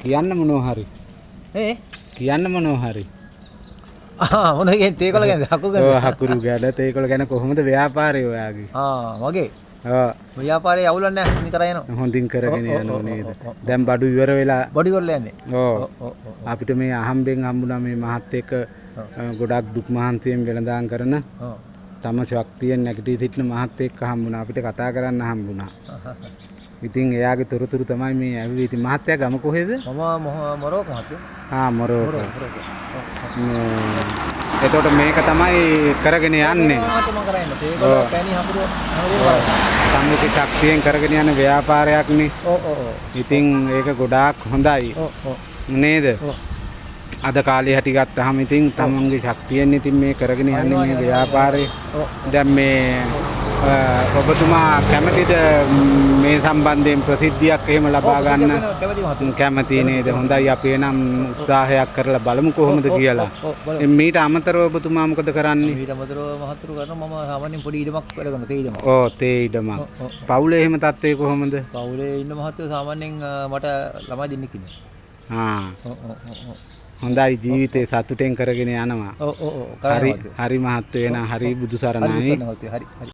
කියන්න මොනවා හරි. ඒ කියන්න මොනවා හරි. ආ මොන කියන්නේ තේකොළ ගැනද හකුරු ගැනද? ඔව් හකුරු ගැන තේකොළ ගැන කොහොමද ව්‍යාපාරය ඔයාගේ? ආ මගේ ඔව් ව්‍යාපාරේ අවුලක් නැහැ, හොඳින් කරා යනවා. හොඳින් කරගෙන යනවා නේද? දැන් බඩු ඉවර වෙලා බඩු ඉවරලා යන්නේ. ඔව් අපිට මේ අහම්බෙන් හම්බුණා මේ මහත් එක්ක ගොඩක් දුක් මහන්සියෙන් වෙළඳාම් කරන තම ශක්තියෙන් නැගිටී සිටින මහත් එක්ක හම්බුණා. අපිට කතා කරන්න හම්බුණා. ඉතින් එයාගේ තොරතුරු තමයි මේ ඇවිත්. ඉතින් මහත්තයා ගම කොහෙද? මම මොරෝක මහත්තයා. ආ මොරෝක. එතකොට මේක තමයි කරගෙන යන්නේ. මහත්තයා මම කරන්නේ. තේකොළ පැණි හකුරු හැමදේම කරන්නේ. සම්මුති ශක්තියෙන් කරගෙන යන ව්‍යාපාරයක් නේ. ඔව් ඔව් ඔව්. ඉතින් ඒක ගොඩාක් හොඳයි. ඔව් ඔව්. නේද? ඔව්. අද කාලේ හැටි ගත්තාම ඉතින් තමන්ගේ ශක්තියෙන් ඉතින් මේ කරගෙන යන්නේ මේ ව්‍යාපාරේ. දැන් මේ ඔබතුමා කැමතිද මේ සම්බන්ධයෙන් ප්‍රසිද්ධියක් එහෙම ලබා ගන්න? කැමති නේද? හොඳයි, අපි එනම් උත්සාහයක් කරලා බලමු කොහොමද කියලා. මීට අමතරව ඔබතුමා මොකද කරන්නේ? මීට අමතරව මහතුරු කරනවා මම සාමාන්‍යයෙන් පොඩි ඉඩමක් වැඩ කරනවා, තේ ඉඩමක්. ඔව් තේ ඉඩමක්. පවුලේ එහෙම තත්ත්වය කොහොමද? පවුලේ ඉන්න මහතුරු සාමාන්‍යයෙන් මට ළමයි දෙන්නෙක් ඉන්නවා. ආ. ඔව් ඔව් ඔව්. හොඳයි, ජීවිතේ සතුටෙන් කරගෙන යනවා. ඔව් ඔව් ඔව්. හරි හරි මහත්වෝ, එන හරි බුදු සරණයි. හරි හරි.